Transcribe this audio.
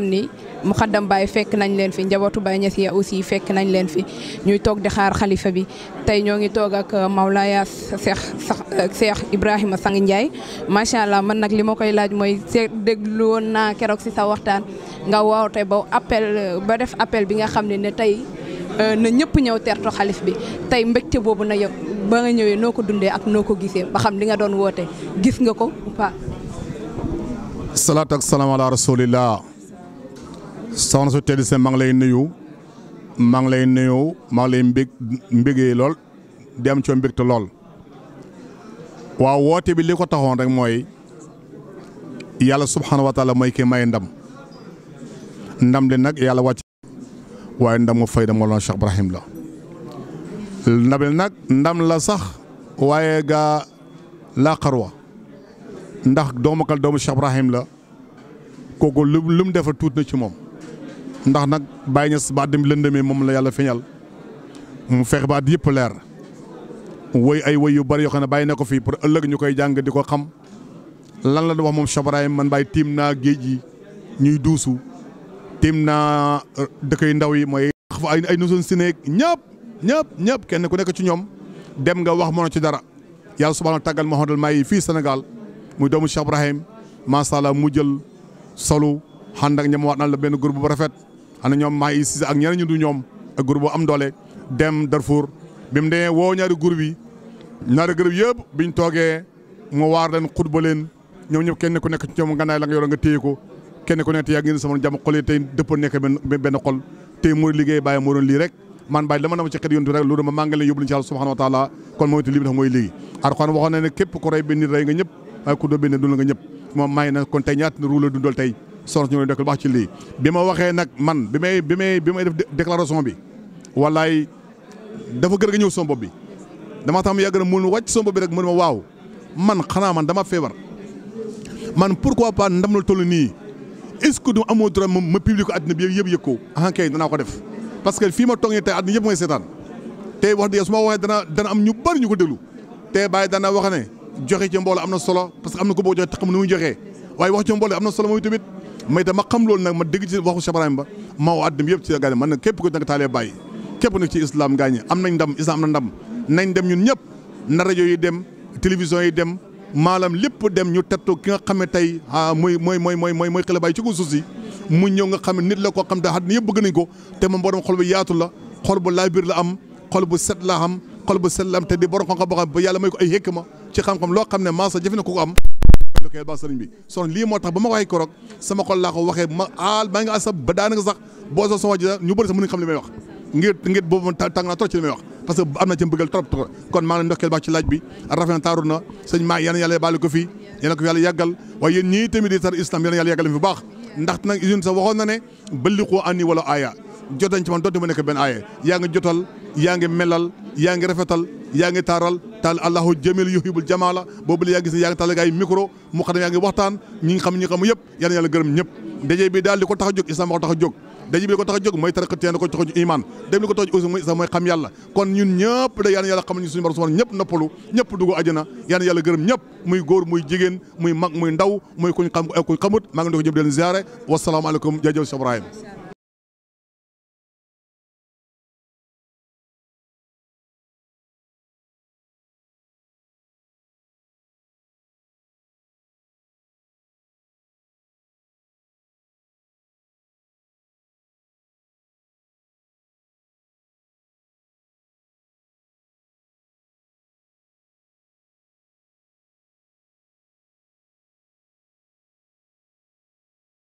ni muxaddam Baye fekk nañ leen fi njabootu Baye Niass ya aussi fekk nañ leen fi ñuy toog di xaar xalifa bi tey ñoo ngi toog ak Mawlaaya Cheikh Ibrahima Sang Ndiaye macha allah man nag li ma koy laaj mooy déglu woon naa keroog si sa waxtaan nga woote ba def appel bi nga xam ne tey na ñëpp ñëw tertu xalif bi tey mbégte boobu na yow ba nga ñëwee noo ko dundee ak noo ko gisee ba xam li nga doon woote gis nga ko ou pas. salaatu ak salaam ala rasulillah. soxna su tedd maa ngi lay nuyu maa ngi lay mbégee lool di am ci mbégte lool waaw woote bi li ko taxoon rek mooy yàlla subhanahu wa taala mooy ki may ndam li nag yàlla wàcc waaye ndam mu fay da Mawlana Cheikh Ibrahim la ndam li nag ndam la sax waaye gaa laa xarwa ndax doomu Cheikh Ibrahim la kooku lu mu defal tuut na ci moom ndax nag Baye Niass ba dem lëndëmee moom la yàlla feeñal mu fexe ba yëpp leer woy ay woy yu bari yoo xam ne bàyyi na ko fii pour ëllëg ñu koy jàng di ko xam lan la wax moom Cheikh Ibrahim man Baye tiim naa géej yi ñuy duusu tiim naa dëkk yu ndaw yi mooy ay noson sineeg ñëpp kenn ku nekk ci ñoom dem nga wax mënoo ci dara yàlla subhaanahu tàggal Mouhamadul Mahi fii Sénégal muy doomu Cheikh Ibrahim macha allah mu jël solu xànd ak ñoom wax naan la benn groupe bu rafet ana ñoom maa ngi si ak ñeneen ñu du ñoom ak groupe bu am doole dem Darfour bi mu demee woo ñaari groupe yëpp biñ toogee mu waar leen xutba leen ñoom ñëpp kenn ku nekk ci ñoom nganaay la nga yoroon nga téye ko kenn ku nekk te yaa ngi sama jàmm xol yi tey dëpp nekk benn xol tey mooy liggéey bàyyi moo doon lii rek man bàyyi dama nama ci xet yontu rek loolu dama màngal leen yóbbu leen ci Yàlla subhanahu wa taala kon mooy te lii bi tax mooy léegi Alxuraan waxoon na ne képp ko rey benn nit rey nga ñëpp waaye ku doo benn dund nga ñëpp moom maa ngi na kon tey ñaata ruu la dundal tey soxna ñu dekk wax ci lii bi ma waxee nag man bi may def déclaration bi wallaay dafa gën a ñëw sama bopp bi dama tax mu yàgg na mun wàcc sama bopp bi rek mu ne ma waaw man xanaa man dama feebar man pourquoi pas ndam la toll nii est-ce que du amoo droit ma publier ko àddina bi yëpp yëg ko kay danaa ko def parce que fii ma toog nii tey àddina yëpp mooy seetaan tey wax dëgg su ma waxee dana am ñu bari ñu ko déglu tey bàyyi dana wax ne joxe ci mbooloo am na solo parce que am na ko boo joxe te xam nu muy joxee waaye wax ci mbooloo am na solo mooy tamit may dama xam loolu nag ma dégg ci waxu Cheikh Ibrahim ba ma woo àddina bi yëpp ci gaañ man nag képp ko nag taalee bàyyi képp nag ci islam gaañ am nañ ndam islam am na ndam nañ dem ñun ñëpp na rajo yi dem télévision yi dem maalam lépp dem ñu tettu ki nga xam ne tey mooy xale bàyyi ci ko suuf si mu ñëw nga xam ne nit la koo xam te àddina yëpp bëgg nañ ko te moom borom xol bu yaatu la xol bu laabir la am xol bu set la am xol bu set la am te di borom xam-xam boo xam ba yàlla may ko ay hikma ci xam-xam loo xam ne maasa jëfe na ko am ndokkeel ba sëriñ bi son lii moo tax ba ma waxee korog sama xol laa ko waxee maa ngi asab ba daanaka sax boo soo sama ji ñu bëri sax mënuñ xam li may wax ngir boobu tàng naa trop ci li may wax parce que am na ci mbëggal trop kon maa ngi leen ndokkeel baax ci laaj bi rafet na taaru na sëñ maa yàlla baal ko fii yéen ko fi yàlla yàggal waaye yéen ñii tamit di tar islam yéen yàlla yàggal fi bu baax ndax nag yéen sax waxoon na ne balliqu anni wala aaya jotañ ci man doonte ma nekk benn aaya yaa ngi jotal yaa ngi melal yaa ngi rafetal yaa ngi taaral taal allahu jamil yuhibbul jamala boobu la yaa ngi yaa ngi taal ay micro mu xam ne yaa ngi waxtaan ñi xam yëpp yal na yàlla gërëm ñëpp daje bi daal li ko tax a jóg islam ko tax a jóg daje bi li ko tax a jóg mooy tariqa tiyaan ko tax a jóg iman dem li ko tax a jóg aussi mooy islam mooy xam yàlla kon ñun ñëpp da yal na yàlla xam ñu suñu borom subhanahu ñëpp noppalu ñëpp dugg àjjana yal na yàlla gërëm ñëpp muy góor muy jigéen muy mag muy ndaw muy kuñ xam kuñ xamut maa ngi leen di ko jëm di leen ziare wasalaamaaleykum jaajëf Cheikh Ibrahim